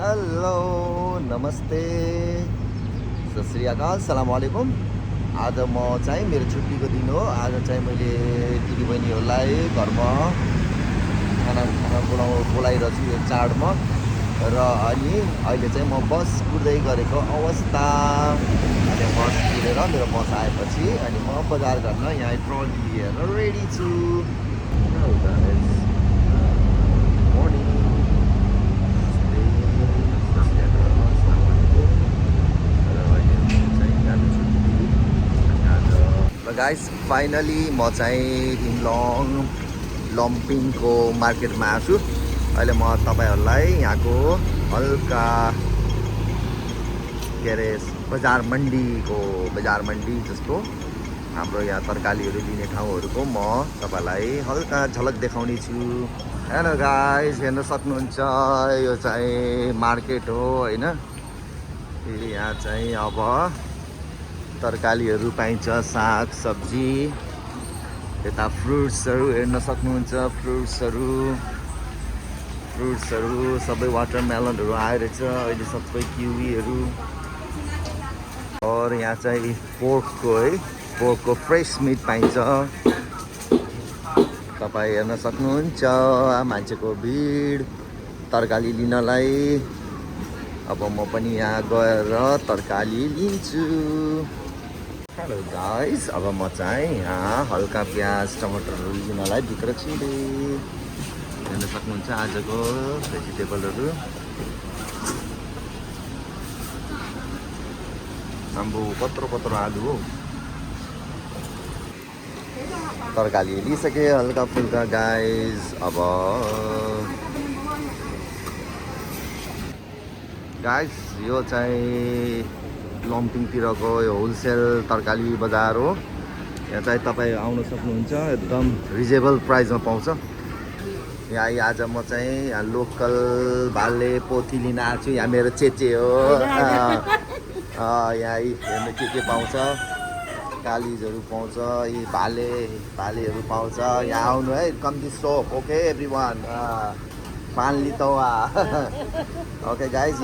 Hello नमस्ते सत श्री अकाल सलाम वालेकुम। आज म चाहिँ मेरो छुट्टीको दिन हो। आज चाहिँ मैले दिदीबहिनीहरूलाई घरमा खाना खाना बोलाइरहेको छु यो चाडमा। र अहिले चाहिँ म बस कुर्दै गरेको अवस्था। अनि बस कुरेर मेरो बस आएपछि अनि म बजार गर्न यहाँ ट्रली लिएर रेडी छु। मर्निङ गाइस फाइनली म चाहिँ इमलङ लम्पिङको मार्केटमा आएको छु। अहिले म तपाईँहरूलाई यहाँको हल्का के अरे बजार मन्डी जस्तो हाम्रो यहाँ तरकारीहरू दिने ठाउँहरूको म तपाईँलाई हल्का झलक देखाउने छु। हेलो गाइस हेर्न सक्नुहुन्छ यो चाहिँ मार्केट हो होइन। यहाँ चाहिँ अब तरकारीहरू पाइन्छ, साग सब्जी, यता फ्रुट्सहरू हेर्न सक्नुहुन्छ। फ्रुट्सहरू सबै वाटरमेलनहरू आइरहेछ अहिले, सबै किवीहरू। और यहाँ चाहिँ पोर्कको फ्रेस मिट पाइन्छ। तपाईँ हेर्न सक्नुहुन्छ मान्छेको भिड तरकारी लिनलाई। अब म पनि यहाँ गएर तरकारी लिन्छु। हेलो गाइस, अब म चाहिँ यहाँ हल्का प्याज टमाटरहरू लिनलाई भित्र छिरे। हेर्न सक्नुहुन्छ आजको भेजिटेबलहरू। आम्बो कत्रो आलु हो। तरकारी लिइसकेँ हल्का फुल्का गाइस। अब गाइस यो चाहिँ लम्पिङतिरको यो होलसेल तरकारी बजार हो। यहाँ चाहिँ तपाईँ आउन सक्नुहुन्छ, एकदम रिजनेबल प्राइसमा पाउँछ। यहाँ आज म चाहिँ यहाँ लोकल भाले पोथी लिन आएको छु। यहाँ मेरो चेचे हो। यहाँ हेर्नु के पाउँछ, कालिजहरू पाउँछ, यी भालेहरू पाउँछ। यहाँ आउनु है, कम्ती सोप। ओके एभ्रिवान, पान लितवा। ओके गाइज,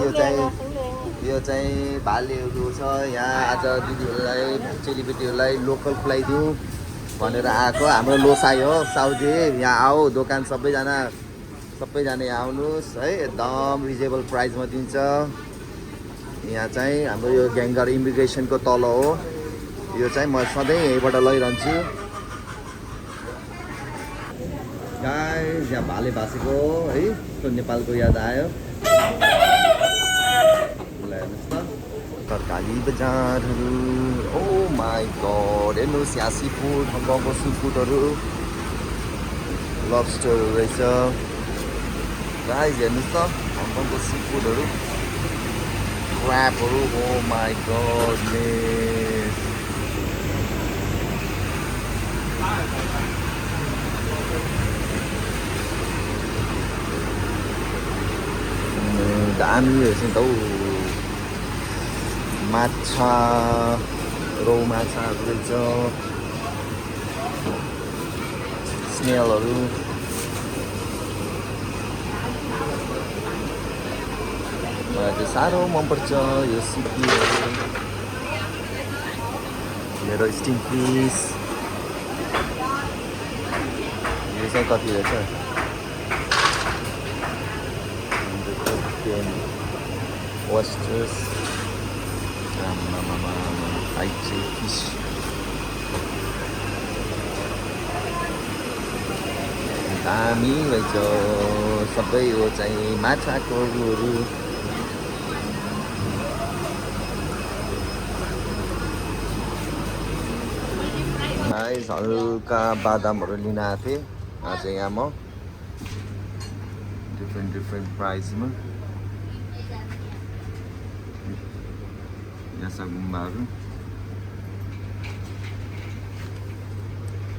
यो चाहिँ भालेहरू छ। यहाँ आज दिदीहरूलाई चेलीबेटीहरूलाई लोकल खुलाइदिउँ भनेर आएको। हाम्रो लोसाई हो साउजी। यहाँ आओ दोकान सबैजना यहाँ आउनुहोस् है, एकदम रिजनेबल प्राइसमा दिन्छ। यहाँ चाहिँ हाम्रो यो ग्याङ्गर इमिग्रेसनको तल हो। यो चाहिँ म सधैँ यहीँबाट लैरहन्छु। गाइस यहाँ भाले भाँसेको है, त्यो नेपालको याद आयो। हेर्नुहोस् त तरकारी बजारहरू। ओ माई गड, हेर्नुहोस् यहाँ सी फुड, हङकङको सी फुडहरू, लबस्टरहरू रहेछ। गाइस हेर्नुहोस् त हङकङको सी फुडहरू, क्र्याबहरू। ओ माई गडनेस, दामी रहेछ नि त हौ। माछा, रौ माछाहरू रहेछ, स्नेलहरू। मलाई चाहिँ साह्रो मनपर्छ यो सिपीहरू। मेरो स्टिम फिस यो चाहिँ कति रहेछ, 110 oysters, aichi fish। दामी रहेछ सबै यो चाहिँ माछाकोहरू। गाइस हल्का बादामहरू लिन आएको थिएँ आज यहाँ म, डिफ्रेन्ट प्राइसमा। यहाँ गुम्बाहरू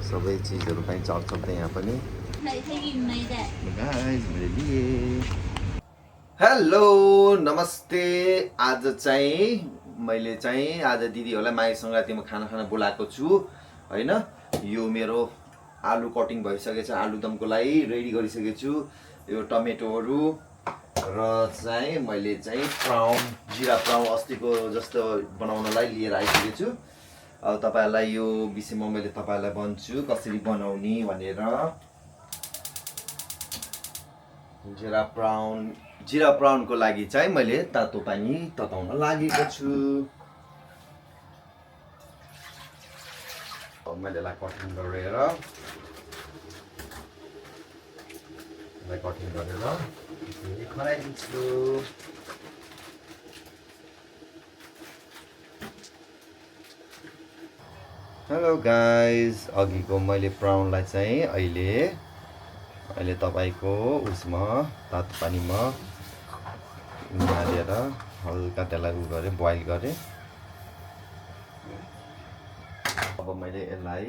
सबै चिजहरू पाइन्छ अचल्दै यहाँ पनि। गाइस मैले लिएँ। हेलो नमस्ते। आज चाहिँ मैले आज दिदीहरूलाई माघे सङ्क्रान्तिमा खाना बोलाएको छु होइन। यो मेरो आलु कटिङ भइसकेको छ, आलुदमको लागि रेडी गरिसकेको छु। यो टमेटोहरू, र चाहिँ मैले चाहिँ प्राउन जिरा प्राउन अस्तिको जस्तो बनाउनलाई लिएर आइसकेको छु। अब तपाईँहरूलाई यो विषयमा मैले तपाईँहरूलाई भन्छु कसरी बनाउने भनेर। जिरा प्राउनको लागि चाहिँ मैले तातो पानी तताउन लागेको छु। अब मैले यसलाई कटिङ गरेर खराइदिन्छु। हेलो गाइज, अघिको मैले प्राउनलाई चाहिँ अहिले तपाईँको उसमा तातो पानीमा हालेर हल्का त्यसलाई गरेँ, बोइल गरेँ। अब मैले यसलाई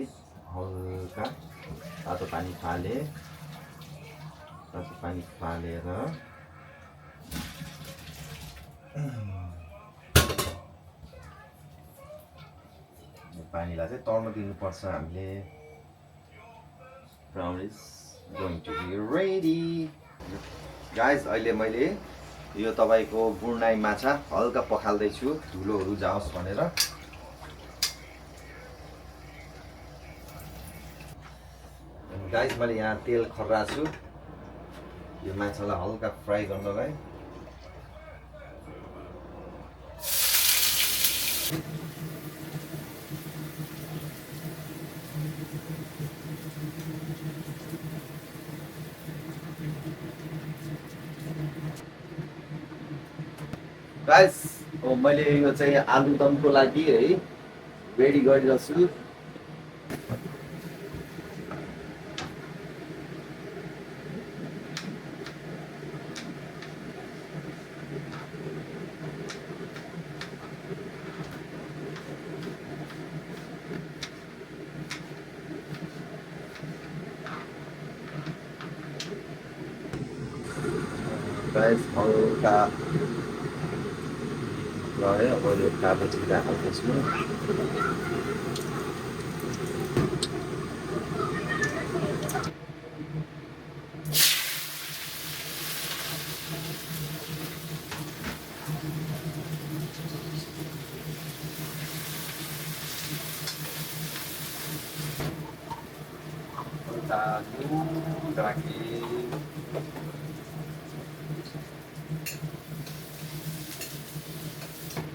हल्का तातो पानी फालेर पानीलाई चाहिँ तर्न दिनुपर्छ हामीले। Prawn is going to be ready. Guys, अहिले मैले यो तपाईँको बुर्नाई माछा हल्का पखाल्दैछु धुलोहरू जाओस् भनेर। गाइज, मैले यहाँ तेल खर्रा छु यो माछालाई हल्का फ्राई गर्नलाई। गाइस, मैले यो चाहिँ आलुदमको लागि है रेडी गरिरहेछु। गाइस, हल्का रह्यो। अब यो कालो जिरा हाल्दैछु।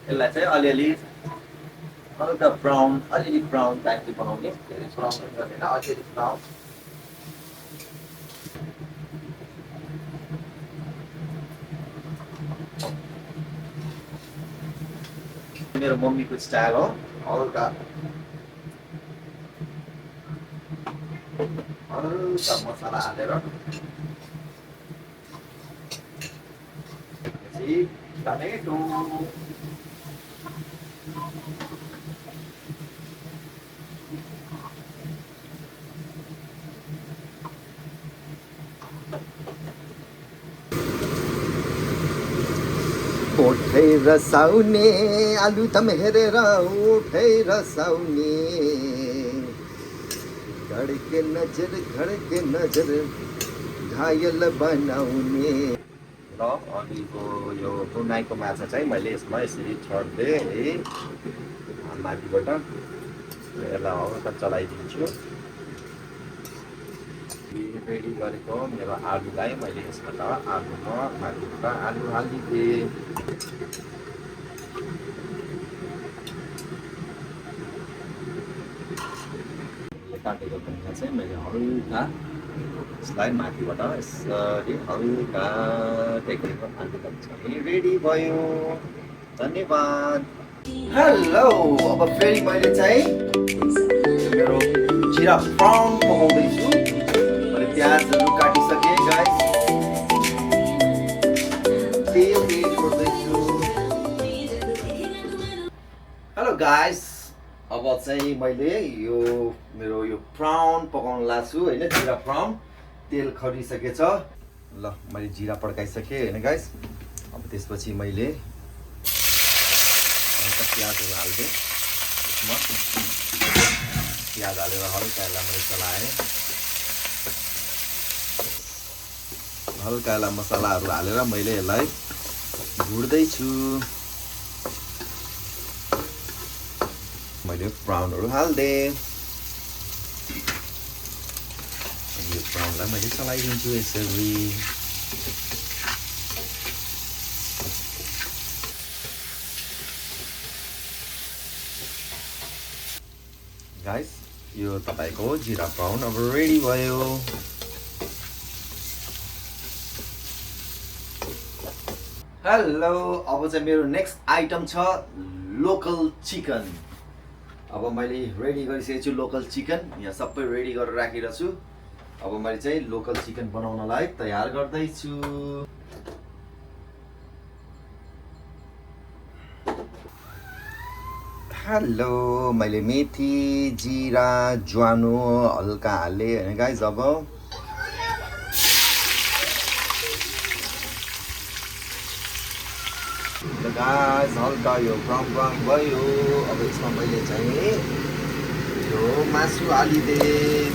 यसलाई चाहिँ अलिअलि हल्का ब्राउन, अलिअलि ब्राउन टाइपले बनाउने। धेरै ब्राउन गर्दैन, अलिअलि ब्राउन। मेरो मम्मीको स्टाइल हो। हल्का मसला हालेर टमेटो, ओठै रसाउने आलुदम हेरेर ओठै रसाउने, धड्के नजर घायल बनाउने। र अघिको यो बुर्नाईको माछा चाहिँ मैले यसमा यसरी छर्दै है माथिबाट यसलाई हल्का चलाइदिन्छु। रेडी गरेको मेरो आलुलाई मैले यसबाट आलुमा माथिबाट आलु हालिदिएँ। काटेको धनिया चाहिँ मैले हल्का यसलाई माथिबाट यसरी हल्का टेकेको आलुदम चाहिँ रेडी भयो। धन्यवाद। हेलो, अब फेरि मैले चाहिँ मेरो जिरा प्राउन पकाउँदैछु। मैले प्याजहरू काटिसकेँ गाइस, तेल एड गर्दैछु। हेलो गाइस, अब चाहिँ मैले यो मेरो यो प्राउन पकाउन लाग्छु होइन, जिरा प्राउन। तेल खरिसकेछ। ल, मैले जिरा पड्काइसकेँ होइन गाइस। अब त्यसपछि मैले हल्का प्याजहरू हालिदिएँ यसमा। प्याज हालेर हल्का यसलाई मैले चलाएँ। हल्का मसलाहरू हालेर मैले यसलाई भुट्दैछु। मैले प्राउनहरू हाल्दिएँ। यो प्राउनलाई मैले चलाइदिन्छु यसरी। गाइस यो तपाईको जिरा प्राउन अब रेडी भयो। हेलो, अब चाहिँ मेरो नेक्स्ट आइटम छ लोकल चिकन। अब मैले रेडी गरिसकेको छु लोकल चिकन। यहाँ सबै रेडी गरेर राखेको छु। अब मैले चाहिँ लोकल चिकन बनाउनलाई तयार गर्दैछु। हेलो, मैले मेथी, जिरा, ज्वानो हल्का हालेँ होइन गाइस। अब गाइस हल्का यो ब्राउन भयो। अब यसमा मैले चाहिँ यो मासु हालिदिएँ।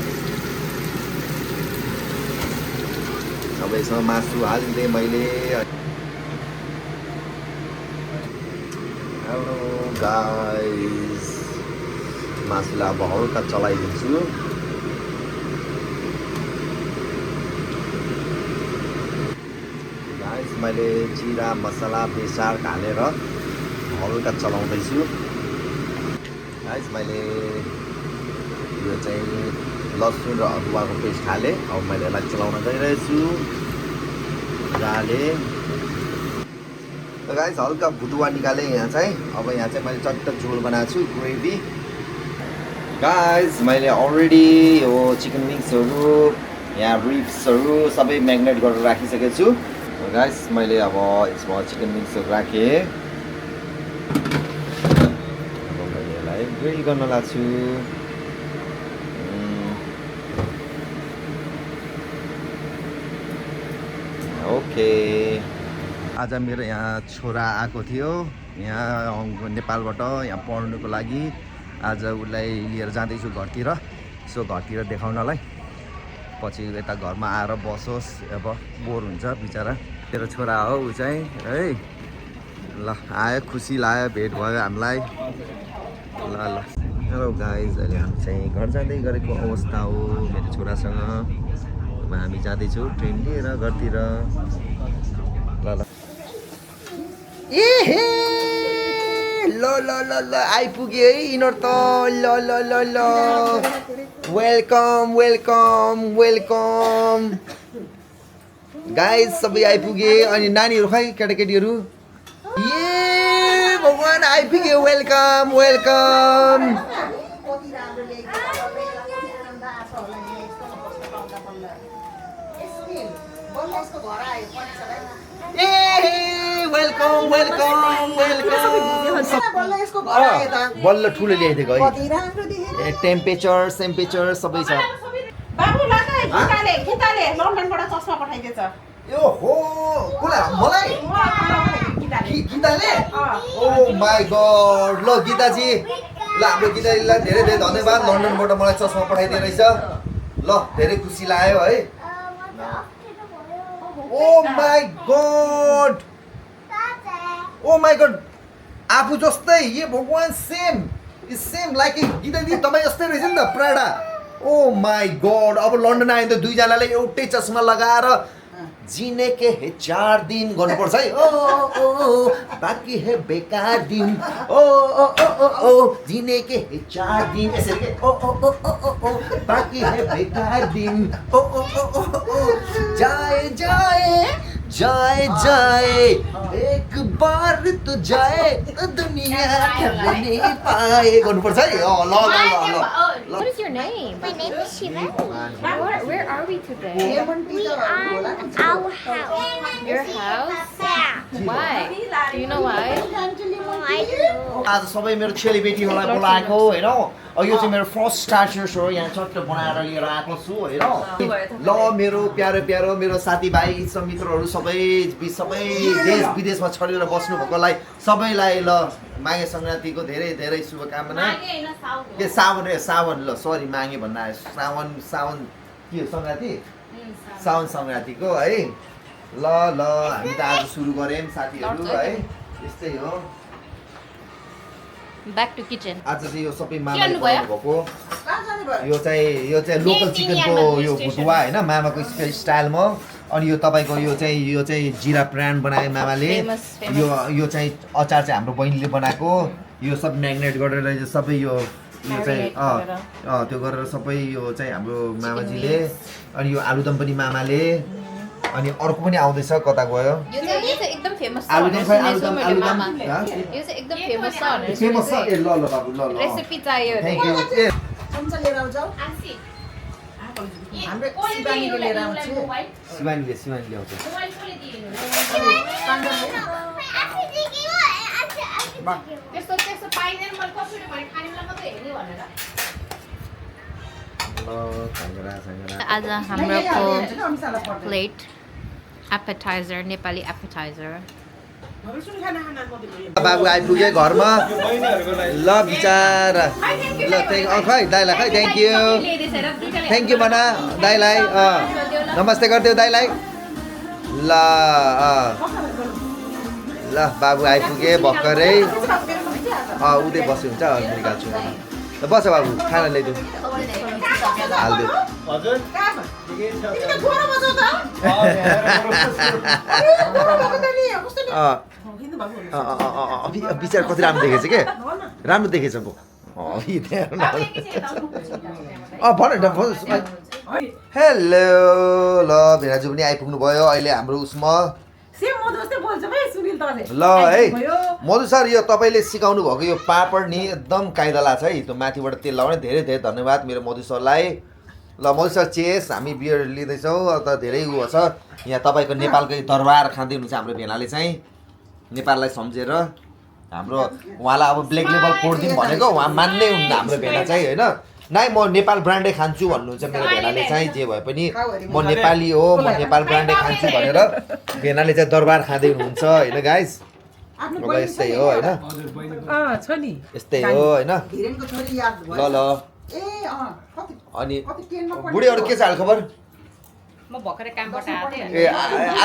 अब यसमा मासु हालिदिएँ मैले। हेलो गाइस, मासुलाई अब हल्का चलाइदिन्छु। गाइस मैले जिरा मसला बेसार हालेर हल्का चलाउँदैछु। गाइस मैले यो चाहिँ लसुन र अदुवाको पेस्ट हालेँ। अब मैले यसलाई चलाउन गइरहेछु मजाले। गाइस हल्का भुटुवा निकालेँ यहाँ चाहिँ। अब यहाँ चाहिँ मैले चट्ट झोल बनाएको छु ग्रेभी। गाइस मैले अलरेडी यो चिकन विङ्सहरू यहाँ रिब्सहरू सबै म्यारिनेट गरेर राखिसकेको छु। गाइस मैले अब यसमा चिकन विङ्सहरू राखेँ। अब मैले यसलाई ग्रिल गर्न लाग्छु। ओके, आज मेरो यहाँ छोरा आएको थियो यहाँ नेपालबाट यहाँ पढ्नुको लागि। आज उसलाई लिएर जाँदैछु घरतिर, सो घरतिर देखाउनलाई। पछि यता घरमा आएर बसोस्, अब बोर हुन्छ बिचरा। मेरो छोरा हो ऊ चाहिँ है। ल आयो, खुसी लाग्यो, भेट भयो हामीलाई। ल ल हेलो गाइज, अहिले हामी चाहिँ घर जाँदै गरेको अवस्था हो मेरो छोरासँग। अब हामी जाँदैछौँ ट्रेन लिएर घरतिर। ल ल ए ल ल ल ल आइपुग्यो है यिनीहरू त। ल ल ल ल वेलकम वेलकम वेलकम गाइज, सबै आइपुगे। अनि नानीहरू खै केटाकेटीहरू? ए भगवान् आइपुग्यो, वेलकम वेलकम। ए वेलकम वेलकम वेलकम। बल्ल ठुलो ल्याइदिएको है। टेम्परेचर सेम्परेचर सबै छ। यो हो मलाई गीताले। ओ माई गॉड, ल गीताजी, ल हाम्रो गीताजीलाई धेरै धेरै धन्यवाद। लन्डनबाट मलाई चस्मा पठाइदिए रहेछ। ल धेरै खुसी लाग्यो है। Oh my god, oh my god, आफू जस्तै। ये भगवान सेम लाइक गीताजी तपाईँ जस्तै रहेछ नि त, प्राडा। ओ माई गॉड, अब लन्डन आयो त दुईजनाले एउटै चस्मा लगाएर जीने के है 4 दिन गर्नुपर्छ है। ओ ओ ओ बाकी है बेकार दिन। ओ ओ ओ ओ ओ जीने के है 4 दिन। यसरी के ओ ओ ओ ओ ओ बाकी है बेकार दिन। ओ ओ ओ ओ जाए जाए जाए जाए एक बार तो जाए दुनिया खेल्ने पाए गर्नुपर्छ है। ल ल ल ल। What is your name? My name is Shiva. Where are we today? We are at our house. Your house? Yeah. Why? Do you know why? I don't know. आज सबै मेरो चेलीबेटीहरूलाई बोलाएको होइन। यो चाहिँ मेरो फर्स्ट स्टार्टर्स हो, यहाँ चट्ट बनाएर लिएर आएको छु होइन। ल मेरो प्यारो प्यारो मेरो साथीभाइ इष्टमित्रहरू सबै देश विदेशमा छरेर बस्नु भएकोलाई सबैलाई ल माघे सङ्क्रान्तिको धेरै धेरै शुभकामना। के सावन ल सरी माघे भन्न आयो। सावन के हो सङ्क्रान्ति? साउन सङ्क्रान्तिको है ल हामी त आज सुरु गऱ्यौँ साथीहरू है यस्तै हो Back to kitchen. आज चाहिँ यो सबै मामाले गर्नुभयो? बनाउनु भएको यो चाहिँ लोकल चिकनको यो भुटुवा होइन मामाको स्टाइलमा अनि यो तपाईँको यो चाहिँ जिरा प्रान बनाए मामाले Famous. यो चाहिँ अचार चाहिँ हाम्रो बहिनीले बनाएको यो सब म्याग्नेट गरेर यो सबै यो चाहिँ Marinate त्यो गरेर सबै यो चाहिँ हाम्रो मामाजीले अनि यो आलुदम पनि मामाले अनि अर्को पनि आउँदैछ कता गयो यो चाहिँ एकदम फेमस छ आलुदम भनेर खै, सुनेको आलुदम, मैले आलुदम। मामा। हाँ? यो चाहिँ एकदम फेमस छ भनेर फेमस छ सुनेको ए ल बाबु ल रेसिपी चाहियो अरे। थ्याङ्क यू ए चम्चा लिएर आउँछौ हाम्रो शिवानीले लिएर आउँछु शिवानीले आउँछ त्यस्तो त्यस्तो पाइँदैन मैले कसरी भने खानेलाई मात्रै हेर्ने भनेर ल सँगरा आज हाम्रो प्लेट एपेटाइजर नेपाली एपेटाइजर बाबु आइपुग्यो घरमा ल बिचारा ल खै दाइलाई खै थ्याङ्क यू भन दाइलाई नमस्ते गरिदेऊ दाइलाई ल ल बाबु आइपुगे भर्खरै उतै बस्यो हुन्छ निकाल्छु ल बस बाबु खाना ल्याइदेऊ हालिदेऊ बिचार कति राम्रो देखेछ के राम्रो देखेछ भन हेलो ल भेनाजु पनि आइपुग्नु भयो अहिले हाम्रो उसमा ल है मधु सर यो तपाईँले सिकाउनु भएको यो पापड नि एकदम कायदा लाग्छ है त्यो माथिबाट तेल लगाउने धेरै धेरै धन्यवाद मेरो मधु सरलाई ल मधु सर चेस हामी बियर लिँदैछौँ त धेरै उ छ यहाँ तपाईँको नेपालकै दरबार खाँदै हुनुहुन्छ हाम्रो भेनाले चाहिँ नेपाललाई सम्झेर हाम्रो उहाँलाई अब ब्ल्याक लेबल कोडिदिउँ भनेको उहाँ मान्नै हुन्न हाम्रो भेना चाहिँ होइन नाइ म नेपाल ब्रान्डै खान्छु भन्नुहुन्छ मेरो भेनाले चाहिँ जे भए पनि म नेपाली हो म नेपाल ब्रान्डै खान्छु भनेर भेनाले चाहिँ दरबार खाँदै हुनुहुन्छ होइन गाइस अब यस्तै हो होइन यस्तै हो होइन ल ल अनि बुढीहरू के छ हाल खबर म भर्खरै कामबाट आएँ ए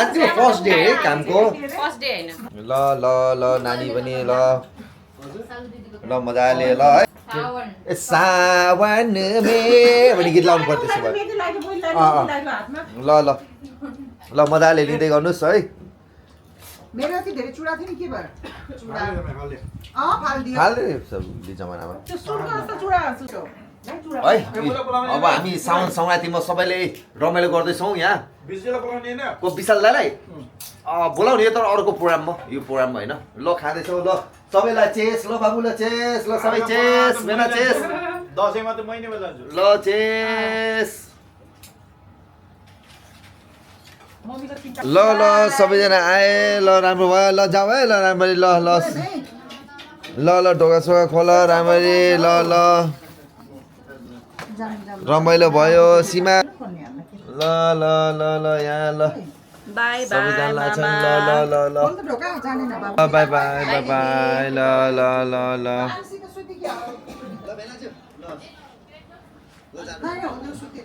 आज फर्स्ट डे है कामको फर्स्ट डे हैन ल ल ल नानी पनि ल ल मजाले ल है ए सावन मे भन्ने गीत लाउनु पर्छ त्यसो भए ल ल ल मजाले लिँदै गर्नुहोस् है मेरो चाहिँ धेरै चुडा थियो नि के भयो चुडा फाल्दियो हाल्दै सबले जमानामा त्यो सुनको जस्तो चुडा सुचो है अब हामी साउन सङ्क्रान्तिमा सबैले रमाइलो गर्दैछौँ यहाँ को विशाल दाइलाई बोलाउने यो तर अर्को प्रोग्राममा यो प्रोग्राममा होइन ल खाँदैछौँ ल सबैलाई चेस ल बाबु ल चेस ल सबै चेस मेना चेस दसैँमा त महिनामा जान्छु ल चेस ल ल सबैजना आए ल राम्रो भयो ल जाऊ है ल राम्ररी ल ल ल ल ढोका सोका खोल राम्ररी ल ल रमाइलो भयो सीमा ल ल ल ल यहाँ ल बाई सबैजना छन् ल ल ल ल त ढोका जानेन बाबु बाई बाई बाई बाई ल ल ल ल आँसीको सुति के हो नानी हो त्यो सुति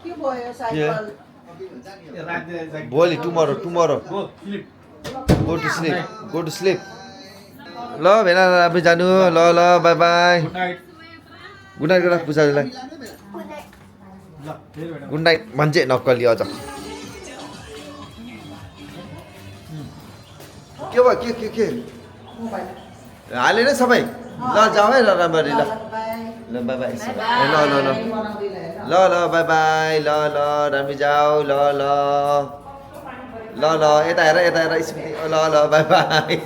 के भयो साइकल भोलि टुमरो गो टु स्लिप ल भेना राम्रो जानु ल ल बाई बाई गुड नाइट गर पूजालाई गुड नाइट भन्छ नक्कली अझ के भयो के हालेन सबै ल जाऊ है ल राम्ररी ल ल बाई बाई ल ल ल ल ल बाई बाई ल ल राम्री जाऊ ल ल ल ल यता हेर स्मृति ल ल बाई बाई